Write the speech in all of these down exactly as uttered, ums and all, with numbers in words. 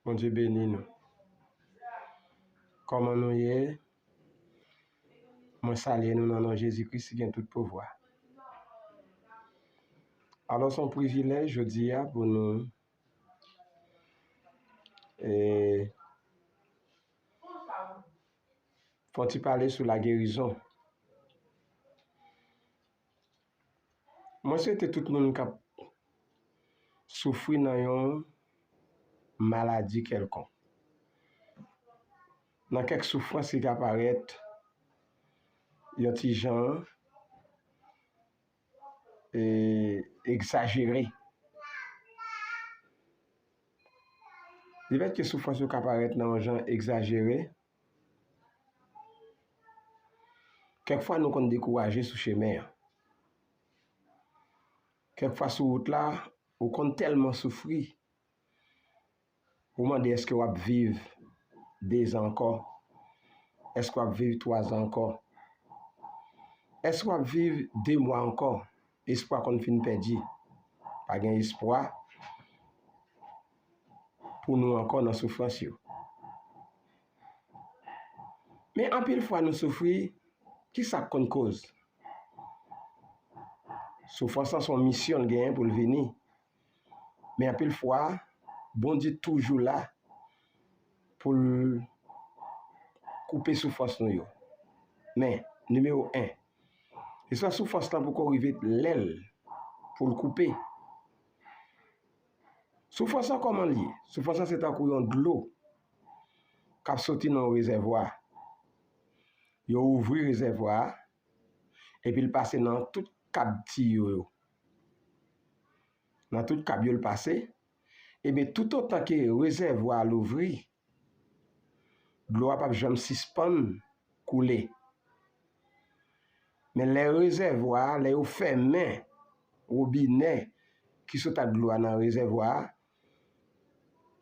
Bondye beni nou. Kòman nou ye? Mwen salye nou nan non Jezi Kris ki gen tout pouvwa. Alò, se yon privilèj jodi a pou nou, e, fè yon ti pale sou lagerizon. Mwen swete tout moun k ap soufri nan yon maladi kèlkonk, nan kèk soufrans ki ka parèt yon ti jan, e, egzajere. Lefètke soufrans yo ka parèt nan yon jan egzajere, kèk fwa nou konn dekouraje sou chemen an. Kèk fwa sou wout la, ou konn tèlman soufri, ou mande èske w ap viv de zan ankò? Èske w ap viv twa zan ankò? Èske w ap viv de mwa ankò? Espwa konn fin pèdi. Pa gen espwa pou nou ankò nan soufrans yo. Men anpil fwa nou soufri, ki sa k konn koz? Soufrans lan se yon misyon l genyen pou l vini. Men anpil fwa, Bondye toujou la pou l koupe soufrans nou yo. Men, nimewo en, se swa soufrans lan poko rive lè l pou l koupe. Soufrans lan kòman l ye? Soufrans lan se tankou yon dlo k ap soti nan yon rezèvwa. Yo ouvri rezèvwa a, epi l pase nan tout kab tiyo yo. Nan tout kab yo l pase, ebyen, toutotan ke rezèvwa a louvri, dlo a p ap janm sispann koule. Men lè rezèvwa a, lè yo fèmen wobinè ki sot ak dlo a nan rezèvwa a,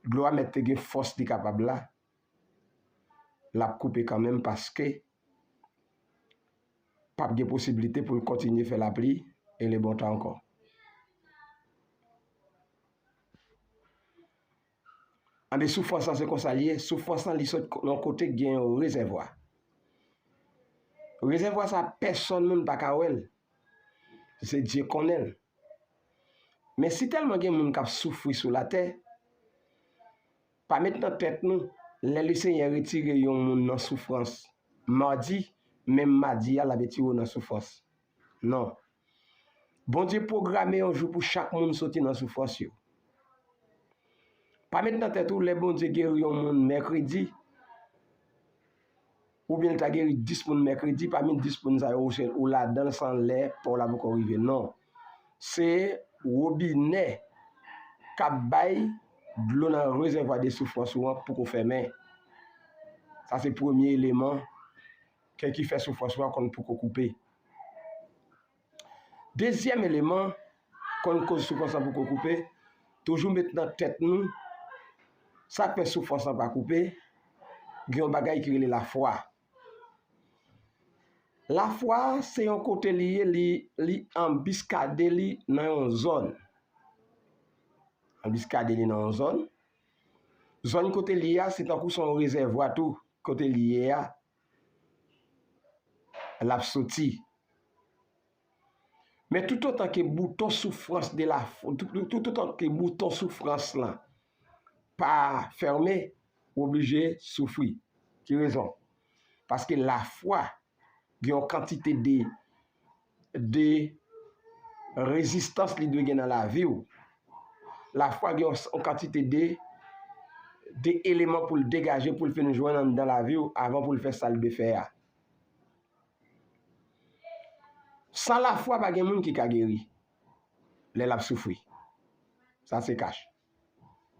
dlo a mèt te gen fòs li kapab la, l ap koupe kanmenm paske p ap gen posiblite pou l kontinye fè lapli e lebontan ankò. Anben, soufrans lan se konsa l ye. Soufrans lan, li sot nan kote k gen yon rezèvwa. Rezèvwa sa, pèsonn moun pa ka wè l. Se Dye konnen l. Men si tèlman gen moun k ap soufri sou latè, pa met nan tèt nou, lè Lesenyè retire yon moun nan soufrans madi, menm madi a, l ap retire w nan soufrans. Non. Bondye pwograme yon jou pou chak moun soti nan soufrans yo. Pa met nan tèt ou lè Bondye geri yon moun mèkredi, oubyen l ta geri dis moun mèkredi, pami dis moun sa yo, ou se, ou ladan l san lè pa w la poko rive. Non. Se wobinè k ap bay dlo nan rezèvwa de soufrans ou an poko fèmen. Sa se premye eleman ke ki fè soufrans ou an konn poko koupe. Dezyèm eleman konn koz soufrans lan poko koupe, toujou met nan tèt nou, sa k fè soufrans lan pa koupe, gen yon bagay ki rele lafwa. Lafwa se yon kote li ye, li, li anbiskade li nan yon zòn. Anbiskade li nan yon zòn. Zòn kote li ye a, se tankou se yon rezèvwa tou, kote li ye a, l ap soti. Men toutotan ke bouton soufrans de la, tout, tout, toutotan ke bouton soufrans lan pa fèmen, ou oblije soufri. Ki rezon? Paske lafwa gen yon kantite de, de rezistans li dwe gen nan lavi w. Lafwa gen yon, yon kantite de, de eleman pou l degaje, pou l fin jwenn anndan lavi w avan pou l fè sa l dwe fè a. San lafwa, pa gen moun ki ka geri lè l ap soufri. Sa se kach.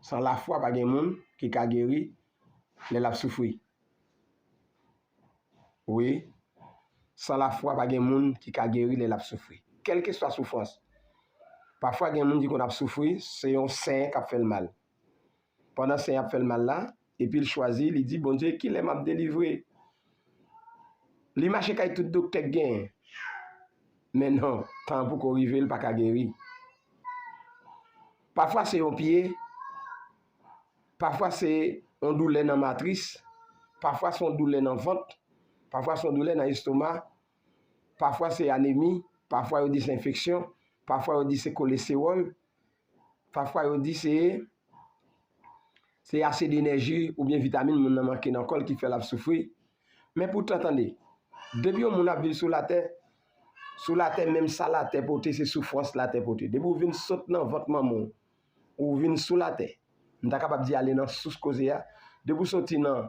San lafwa, pa gen moun ki ka geri lè l ap soufri. Wi. San lafwa, pa gen moun ki ka geri lè l ap soufri. Kèlkeswa soufrans. Pafwa, gen moun ki konn ap soufri, se yon sen k ap fè l mal. Pandan sen ap fè l mal la, epi l chwazi, li di, "Bondye, kilè m ap delivre?" Li mache kay tout doktè k genyen. Men non, tan an poko rive, l pa ka geri. Pafwa, se yon pye, Pafwa se yon doulè nan matris, pafwa se yon doulè nan vant, pafwa se yon doulè nan estoma, pafwa se anemi, pafwa yo di se enfeksyon, pafwa yo di se kolestewòl, pafwa yo di se se ase de enèji oubyen vitamin moun nan manke nan kò l ki fè l ap soufri. Men poutan, tande, depi yon moun ap viv sou latè, sou latè, menm sa latè pote, se soufrans latè pote. Depi w vin sot nan vant manman w, ou vin sou latè, m ta kapab di ale nan sous koze a, depi w soti nan,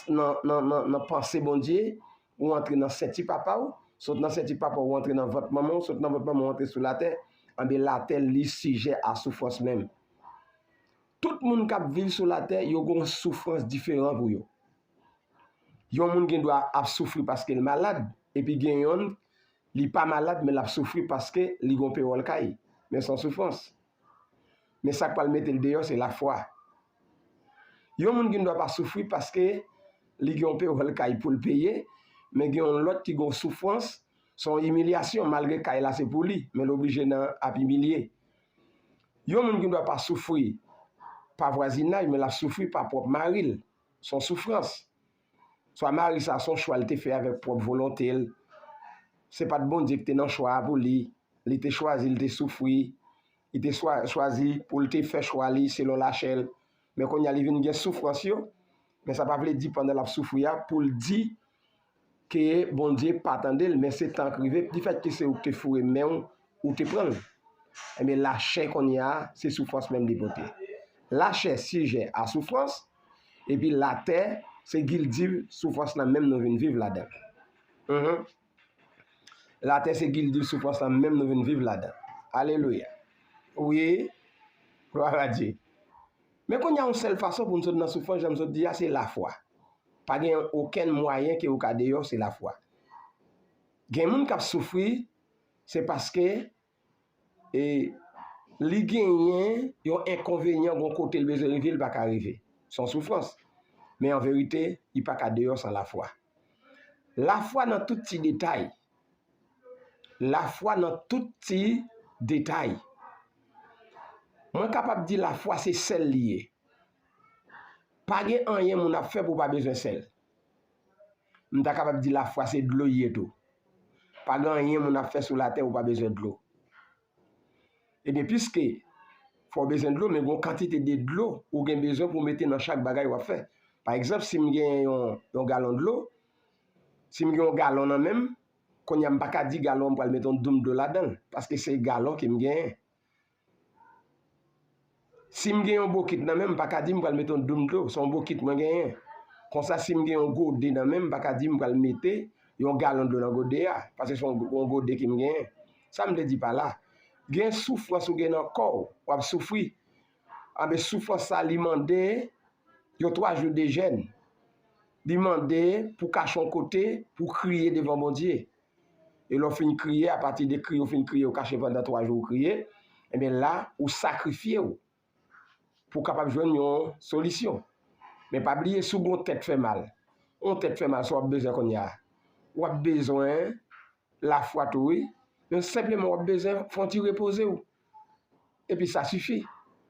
nan, nan, nan, nan panse Bondye, ou antre nan senti papa w, sot nan senti papa w, ou antre nan vant manman w, sot nan vant manman w, ou antre sou latè, anben latè li sijè a soufrans menm. Tout moun k ap viv sou latè, yo gen yon soufrans diferan pou yo. Yon moun gen dwa ap soufri paske l malad, epi gen yonn, li pa malad, men l ap soufri paske li gen yon pewòl kay. Men se yon soufrans. Men sa k pral mete l deyò, se lafwa. Yon moun gen dwa pa soufri paske li gen yon pewòl kay pou l peye, men gen yon lòt ki gen yon soufrans, se yon imilyasyon, malgre kay la se pou li, men l oblije nan ap imilye. Yon moun gen dwa pa soufri pa vwazinaj, men l ap soufri pa pwòp mari l. Se yon soufrans. Swa mari sa se yon chwa l te fè avèk pwòp volonte l. Se pa t Bondye ki te nan chwa a pou li. Li te chwazi, li te soufri. Li te chwa- chwazi pou l te fè chwa li selon lachè l. Men kounye a li vin gen soufrans yo. Men sa pa vle di pandan l ap soufri a pou l di ke Bondye pa tande l, men se tan k rive, difèt ke se ou k te foure men w, ou te pran l. Ebyen, lachè kounye a, se soufrans menm li pote. Lachè sijè a soufrans, epi latè, se gildiv soufrans lan menm nou vin viv ladan l. Mhm. Latè se gildiv soufrans lan menm nou vin viv ladan l. Alelouya. Wi, glwa a Dye. Men kounye a, yon sèl fason pou n sot nan soufrans, jan m sot di a, se lafwa. Pa gen okenn mwayen ke ou ka deyò, se lafwa. Gen moun k ap soufri, se paske e, li genyen yon enkonvenyan, yon kote l bezwen rive, li pa ka rive. Se yon soufrans. Men an verite, li pa ka deyò san lafwa. Lafwa nan tout ti detay. Lafwa nan tout ti detay. Mwen kapab di lafwa se sèl li ye. Pa gen anyen moun ap fè pou w pa bezwen sèl. M ta kapab di lafwa se dlo li ye tou. Pa gen anyen moun ap fè sou latè ou pa bezwen dlo. Ebyen, piske fò w bezwen dlo, men gen yon kantite de dlo ou gen bezwen pou w mete nan chak bagay w ap fè. Pa egzanp, si m gen yon, yon galon dlo, si m gen yon galon nan men m, kounye a m pa ka di galon an m pral mete yon doum dlo ladan l, paske se galon ke m genyen. Si m gen yon bokit nan men m, m pa ka di m pral mete yon doum dlo, se yon bokit mwen genyen. Konsa, si m gen yon gode nan men m, m pa ka di m pral mete yon galon dlo nan gode a, paske se yon, yon gode ke m genyen. Sa m vle di pa la, gen soufrans ou gen nan kò w, w ap soufri. Anben, soufrans sa, li mande yon twa jou de jèn. Li mande pou w kache yon kote, pou w kriye devan Bondye. E lè w fin kriye, apati de kri ou fin kriye, ou kache pandan twa jou ou kriye, ebyen la, ou sakrifye w pou w kapab jwenn yon solisyon. Men pa bliye, si w gen yon tèt fè mal, yon tèt fè mal, sa w ap bezwen kounye a? W ap bezwen lafwa tou, wi. Men senpleman, w ap bezwen fè yon ti repoze w. Epi sa sifi.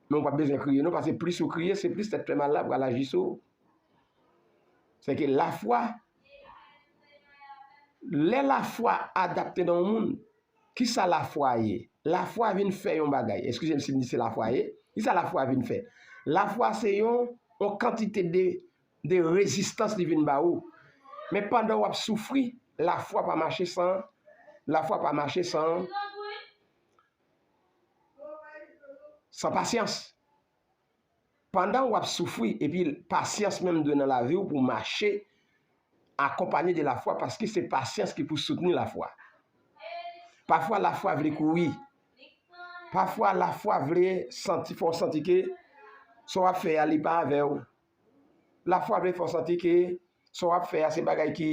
Men w p ap bezwen kriye non, paske plis ou kriye, se plis tèt fè mal la pral aji sou ou. Se ke lafwa, lè lafwa adapte nan yon moun, kisa lafwa ye? Lafwa vin fè yon bagay. Eskize m si m di se lafwa ye. Kisa lafwa vin fè? Lafwa se yon, yon kantite de, de rezistans li vin ba ou. Men pandan w ap soufri, lafwa pa mache san, lafwa pa mache san, san pasyans. Pandan w ap soufri, epi pasyans menm dwe nan lavi w pou w mache akonpanye de lafwa, paske se pasyans ki pou soutni lafwa. Pafwa, lafwa vle kouri. Pafwa, lafwa vle santi, fè w santi ke sa w ap fè a, li pa avè w. Lafwa vle fè w santi ke sa w ap fè a, se bagay ki,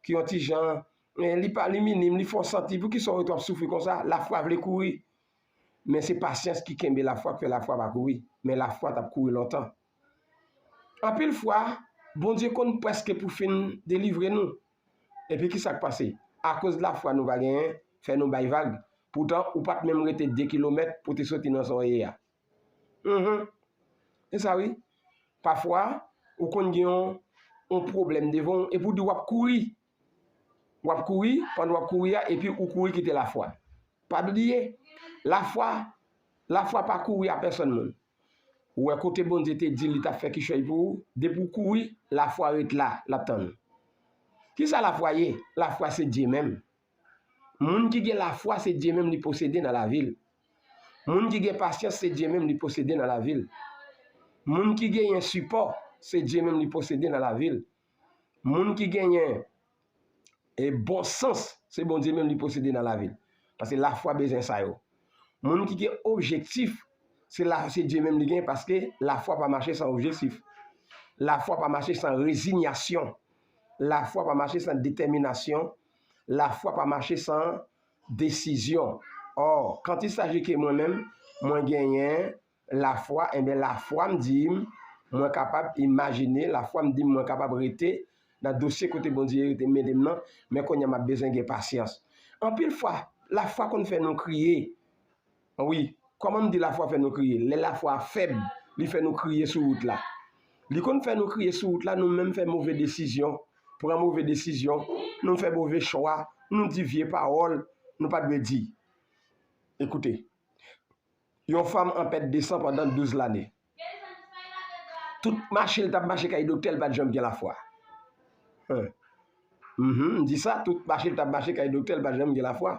ki yon ti jan, men li pa, li minim, li fè w santi, poukisa w ret w ap soufri konsa? Lafwa vle kouri. Men se pasyans ki kenbe lafwa, k fè lafwa pa kouri. Men lafwa t ap kouri lontan. Anpil fwa, Bondye konn prèske pou fin delivre nou. Epi kisa k pase? Akoz lafwa nou pa genyen, fè nou bay vag. Poutan, ou pa t menm rete de kilomèt pou te soti nan sa w ye a. Mhm. E sa wi. Pafwa, ou konn gen yon, yon pwoblèm devan w, epi w di w ap kouri. W ap kouri, pandan w ap kouri a, epi ou kouri kite lafwa. Pa bliye, lafwa, lafwa pa kouri a pèsonn moun. Ou wè kote Bondye te di li t ap fè kichòy pou ou, depi w kouri, lafwa ret la, l ap tann ou. Kisa lafwa ye? Lafwa se Dye menm. Moun ki gen lafwa, se Dye menm li posede nan lavi l. Moun ki gen pasyans, se Dye menm li posede nan lavi l. Moun ki genyen sipò, se Dye menm li posede nan lavi l. Moun ki genyen e bon sans, se Bondye menm li posede nan lavi l. Paske lafwa bezwen sa yo. Moun ki gen objektif, se la, se Dye menm li gen, paske lafwa pa mache san objektif. Lafwa pa mache san rezinyasyon. Lafwa pa mache san detèminasyon. Lafwa pa mache san desizyon. Ò, quand il s'agit ke mwen menm, mwen genyen lafwa, enben lafwa m di m, mwen kapab imajine, lafwa m di m, mwen kapab rete nan dosye kote Bondye rete mete m nan, men kounye a m ap bezwen gen pasyans. Anpil fwa, lafwa konn fè nou kriye. Wi, kòman m di lafwa fè nou kriye? Lè lafwa a fèb, li fè nou kriye sou wout la. Li konn fè nou kriye sou wout la, nou menm fè move desizyon, pran move desizyon, nou fè move chwa, nou di vye pawòl, nou pa t dwe di. Ekoute, yon fanm an pèt de san pandan douz lane. Tout mache l t ap mache kay doktè, l pa t janm gen lafwa. Hen. Mhm, m di sa, tout mache l t ap mache kay doktè, l pa t janm gen lafwa.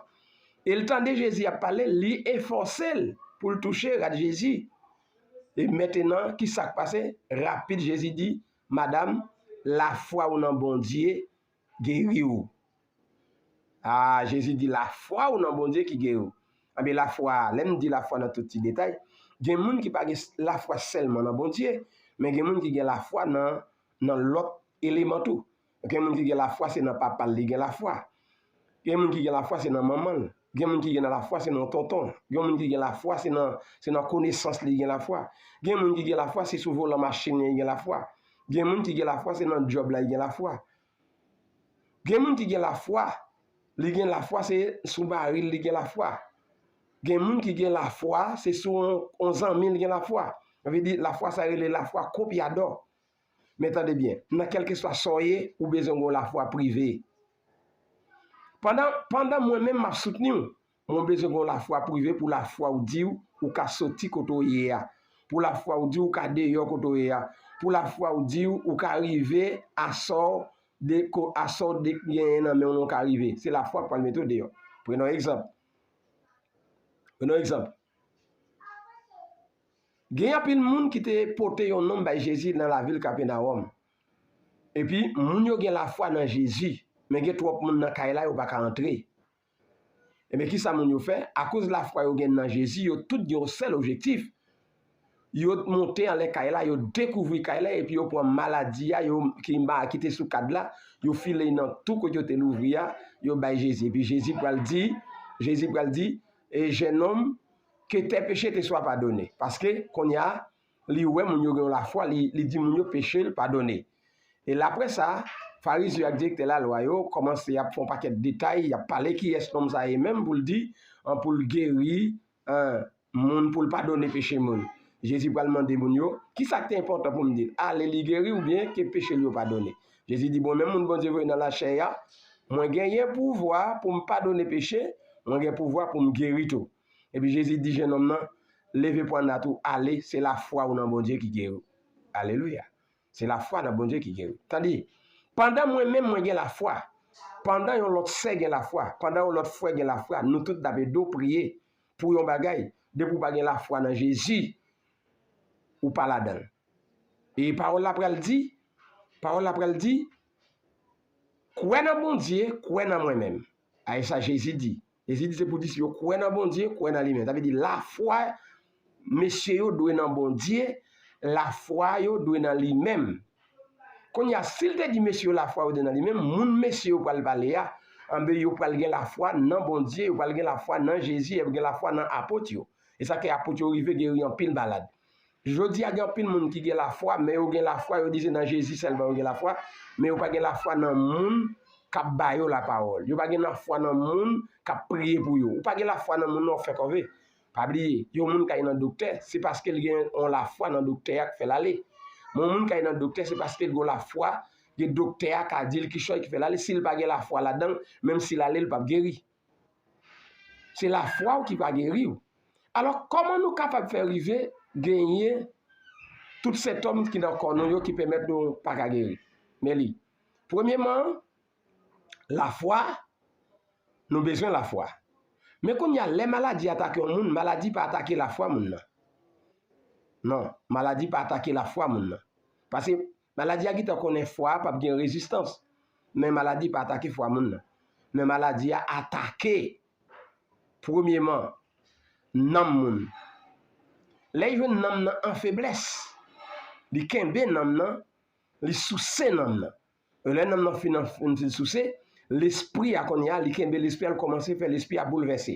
E l tande Jezi ap pale, li efòse l pou l touche rad Jezi. E mentenan, ki sa k pase? Rapid, Jezi di, "Madanm, lafwa w nan Bondye geri w." A, Jezi di, "Lafwa w nan Bondye ki geri w." Anben, lafwa, lè m di lafwa nan tout ti detay, gen moun ki pa gen s-, lafwa sèlman nan Bondye, men gen moun ki gen lafwa nan, nan lòt eleman tou. Gen moun ki gen lafwa, se nan papa l li gen lafwa. Gen moun ki gen lafwa, se nan manman l. Gen moun ki gen lafwa, se nan tonton. Gen moun ki gen lafwa, se nan, se nan konesans li gen lafwa. Gen moun ki gen lafwa, se sou volan machin li gen lafwa. Gen moun ki gen lafwa, se nan djòb la li gen lafwa. Gen moun ki gen lafwa, li gen lafwa, se sou mari l li gen lafwa. Gen moun ki gen lafwa, se sou yon, yon zanmi l gen lafwa. Sa vle di, lafwa sa rele lafwa kopyadò. Men tande byen, nan kèlkeswa sa w ye, ou bezwen gen yon lafwa prive. Pandan, pandan mwen menm m ap soutni w, mwen bezwen gen yon lafwa prive pou lafwa w di w ou ka soti kote w ye a. Pou lafwa w di w ou ka deyò kote w ye a. Pou lafwa w di w ou ka rive a sa w de, ko, a sa w de genyen nan men w lan w ka rive. Se lafwa k pral mete w deyò. Prenons egzanp. Prenons egzanp. Gen anpil moun ki te pote yon nonm bay Jezi nan lavil Kapenawòm. Epi, moun yo gen lafwa nan Jezi, men gen twòp moun nan kay la, yo pa ka antre. Ebyen, kisa moun yo fè? Akoz lafwa yo gen nan Jezi, yo tout gen yon sèl objektif. Yo monte anlè kay la, yo dekouvri kay la, epi yo pran maladi a, yo, ki ma-, ki te sou kad la, yo file nan tou kote yo te louvri a, yo bay Jezi. Epi Jezi pral di, Jezi pral di, e jennonm, que tes péchés te soient pardonnés. Paske, kounye a, li wè moun yo gen yon lafwa, li, li di moun yo peche l padone. E l apre sa, Farizyen yo ak direktè lalwa yo kòmanse ap fè yon pakèt detay, y ap pale kiyès nonm sa ye menm pou l di, an, pou l geri, an, moun, pou l padone peche moun. Jezi pral mande moun yo, kisa k te enpòtan pou m di l? Ale li geri oubyen ke peche l yo padone? Jezi di, bon, menm moun Bondye voye nan lachè a, mwen genyen pouvwa pou m padone peche, mwen gen pouvwa pou m geri tou. Epi Jezi di jennonm nan, leve pwennat ou, ale, se lafwa w nan Bondye ki geri w. Alelouya. Se lafwa nan Bondye ki geri w. Tande, pandan mwen menm mwen gen lafwa, pandan yon lòt sè gen lafwa, pandan yon lòt frè gen lafwa, nou tout n ap ede w priye pou yon bagay. Depi w pa gen lafwa nan Jezi, ou pa ladan l. E pawòl la pral di, pawòl la pral di, kwè nan Bondye, kwè nan mwen menm. A, e sa Jezi di. Jezi di se pou disip yo kwè nan Bondye, kwè nan li menm. Sa vle di lafwa mesye yo dwe nan Bondye, lafwa yo dwe nan li menm. Kounye a, si l te di mesye yo lafwa yo dwe nan li menm, moun mesye yo pral pale a, anben yo pral gen lafwa nan Bondye, yo pral gen lafwa nan Jezi, yo gen lafwa nan apot yo. E sa ke apot yo rive geri anpil malad. Jodi a, gen anpil moun ki gen lafwa, men yo gen lafwa, yo di se nan Jezi sèlman yo gen lafwa, men yo pa gen lafwa nan moun k ap ba yo lapawòl. Yo pa gen lafwa nan moun k ap priye pou yo. Ou pa gen lafwa nan moun nan w fè kòve. Pa bliye, yon moun k al nan doktè, se paske l gen yon lafwa nan doktè a k fè l ale. Men yon moun k al nan doktè, se paske l gen lafwa, gen doktè a ka di l kichòy ki fè l ale. Si l pa gen lafwa ladan l, menm si l ale, l p ap geri. Se lafwa w ki va geri w. Alò, kòman nou kapab fè rive genyen tout sentòm ki nan kò nou yo ki pèmèt nou pa ka geri? Men li. Premyeman, lafwa, nou bezwen lafwa. Men kounye a, lè maladi atake yon moun, maladi pa atake lafwa moun nan. Non, maladi pa atake lafwa moun nan. Paske maladi a gentan konnen fwa a p ap gen rezistans. Men maladi pa atake fwa moun nan. Men maladi a atake, premyeman, nanm moun. Lè l jwenn nanm nan an feblès, li kenbe nanm nan, li souse nanm nan. E lè nanm nan fin, fin, fin souse, lespri a kounye a, li kenbe lespri a, li kòmanse fè lespri a boulvèse.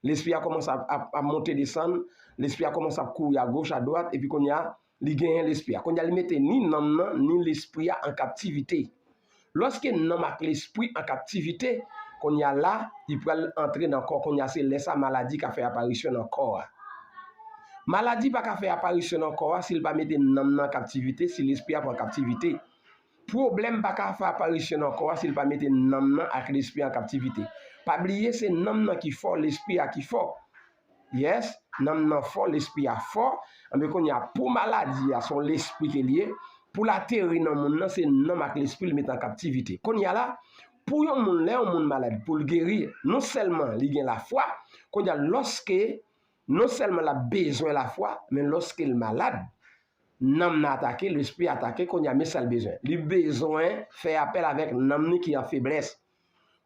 Lespri a kòmanse ap, ap, ap monte desann, lespri a kòmanse ap kouri agoch, adwat, epi kounye a, li genyen lespri a. Kounye a, li mete ni nanm nan, ni lespri a an kaptivite. Lòske nanm ak lespri an kaptivite, kounye a la, li pral antre nan kò. Kounye a, se lè sa maladi ka fè aparisyon nan kò a. Maladi pa ka fè aparisyon nan kò a si l pa mete nanm nan an kaptivite, si lespri a pa an kaptivite. Pwoblèm pa ka fè aparisyon nan kò a si l pa mete nanm nan ak lespri an kaptivite. Pa bliye, se nanm nan ki fò, lespri a ki fò. Yes, nanm nan fò, lespri a fò. Anben, kounye a, pou maladi a, se yon lespri ke l ye. Pou l ateri nan moun nan, se nanm ak lespri l mete an kaptivite. Kounye a la, pou yon moun, lè yon moun malad, pou l geri, non sèlman li gen lafwa, kounye a, lòske, non sèlman l ap bezwen lafwa, men lòske l malad, nanm nan atake, lespri atake, kounye a, men sa l bezwen. Li bezwen fè apèl avèk nanm li ki an feblès.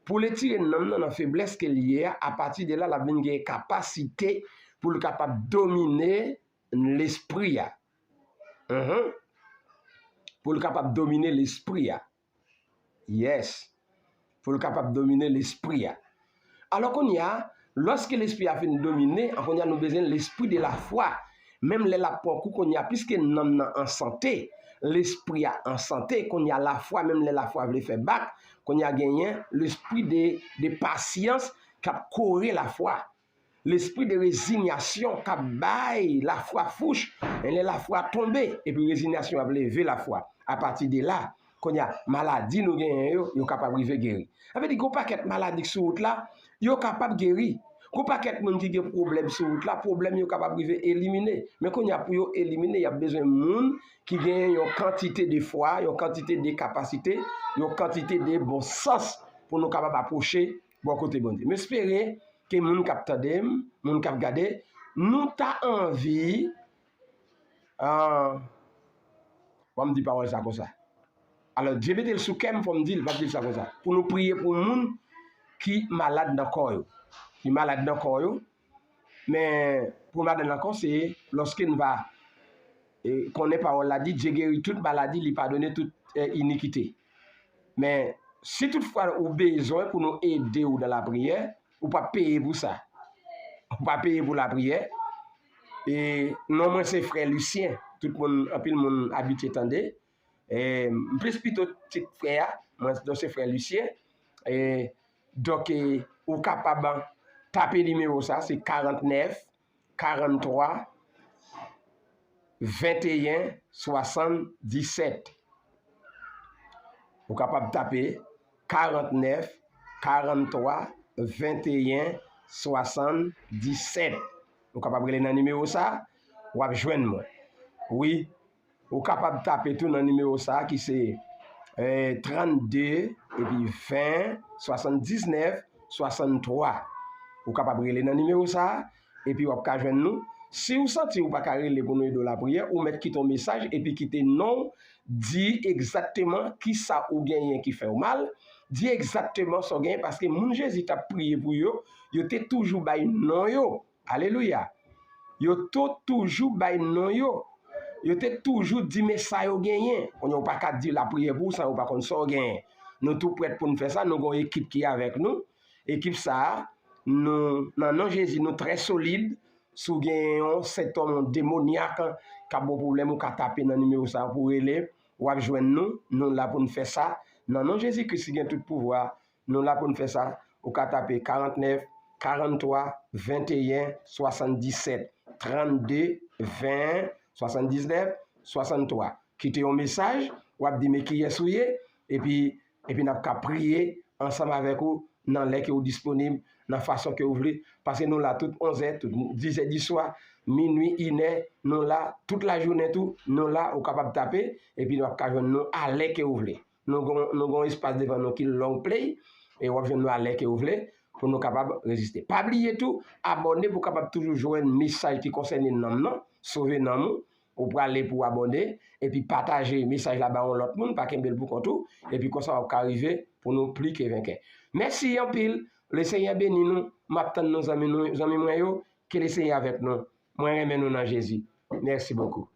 Pou l retire nanm nan nan feblès ke l ye a, apati de la, l ap vin gen kapasite pou l kapab domine lespri a. Mhm. Pou l kapab domine lespri a. Yes. Pou l kapab domine lespri a. Alò, kounye a, lòske lespri a fin domine, kounye a, nou bezwen lespri de lafwa. Menm lè l ap pran kou, kounye a, piske nanm nan an sante, lespri a an sante, kounye a, lafwa, menm lè lafwa vle fè bak, kounye a, genyen lespri de, de pasyans k ap kore lafwa. Lespri de rezinyasyon k ap bay lafwa fouch, e lè lafwa tonbe, epi rezinyasyon ap leve lafwa. Apati de la, kounye a, maladi nou genyen yo, yo kapab rive geri. Sa vle di, gen yon pakèt maladi k sou wout la, yo kapab geri. Gen yon pakèt moun ki gen pwoblèm sou wout la, pwoblèm yo kapab rive elimine. Men kounye a, pou yo elimine, y ap bezwen moun ki genyen yon kantite de fwa, yon kantite de kapasite, yon kantite de bon sans pou nou kapab apwoche bò kote Bondye. M espere ke moun k ap tande m, moun k ap gade, nou ta anvi, ah, fò m di pawòl sa konsa. Alò, Dye mete l sou kè m, fò m di l, m ap di l sa konsa. Pou nou priye pou moun ki malad nan kò yo. Ki malad nan kò yo. Men, pou malad nan kò, se lòske n va, e, konnen pawòl la di, Dye geri tout maladi, li padone tout, e, inikite. Men, si toutfwa ou bezwen pou nou ede w nan lapriyè, ou p ap peye pou sa. Ou pa peye pou lapriyè. E non mwen se frè Lucien. Tout moun, anpil moun abitye tande. E, m plis pito tit frè a. Mwen, non se frè Lucien. E, donk, e, ou kapab tape nimewo sa, se karannèf, karantwa, venteyen, swasanndisèt. Ou kapab tape karantnèf, karantwa, venteyen, swasanndisèt. Ou kapab rele nan nimewo sa, w ap jwenn mwen. Wi, ou kapab tape tou nan nimewo sa ki se, eh, trannde, epi ven, swasanndiznèf, swasanntwa. Ou kapab rele nan nimewo sa, epi w ap ka jwenn nou. Si w santi w pa ka rele pou nou ede w lapriyè, ou mèt kite yon mesaj epi kite non w, di egzakteman kisa ou genyen ki fè w mal, di egzakteman sa w genyen, paske moun Jezi t ap priye pou yo, yo te toujou bay non yo. Alelouya! Yo tou, toujou bay non yo. Yo te toujou di men sa yo genyen. Kounye a, ou pa ka di lapriyè pou ou san yo pa konn sa w genyen. Nou tou prèt pou n fè sa, nou gen yon ekip ki avèk nou. Ekip sa a, nou, nan non Jezi, nou trè solid. Si w gen yon sentòm, yon demonyak k ap ba w pwoblèm, ou ka tape nan nimewo sa a pou w rele. W ap jwenn nou. Nou la pou n fè sa. Nan non Jezi Kris ki gen tout pouvwa, nou la pou n fè sa. Ou ka tape karantnèf, karantwa, venteyen, swasanndisèt, trannde, ven, swasanndiznèf, swasanntwa. kite yon mesaj, w ap di men kiyès ou ye, epi, epi n ap ka priye ansanm avèk ou nan lè ke ou disponib, nan fason ke ou vle, paske nou la tout onzè, tout dizè di swa, minui, inè, nou la, tout lajounen tou, nou la, ou kapab tape, epi w ap ka jwenn nou alè ke ou vle. Nou gon, nou gon espas devan nou ki long play, e w ap jwenn nou alè ke ou vle, pou nou kapab reziste. Pa bliye tou, abòne pou w kapab toujou jwenn mesaj ki konsène nanm nan, sove nanm ou, ou prale pou w abòne, epi pataje mesaj la ba yon lòt moun, pa kenbe l pou kont ou, epi konsa w ap ka rive pou nou pli ke venkè. Mèsi anpil, Lesenyè beni nou, m ap tann nou zanmi nou, zanmi mwen yo, ke Lesenyè avèk nou. Mwen renmen nou nan Jezi. Mèsi bokou.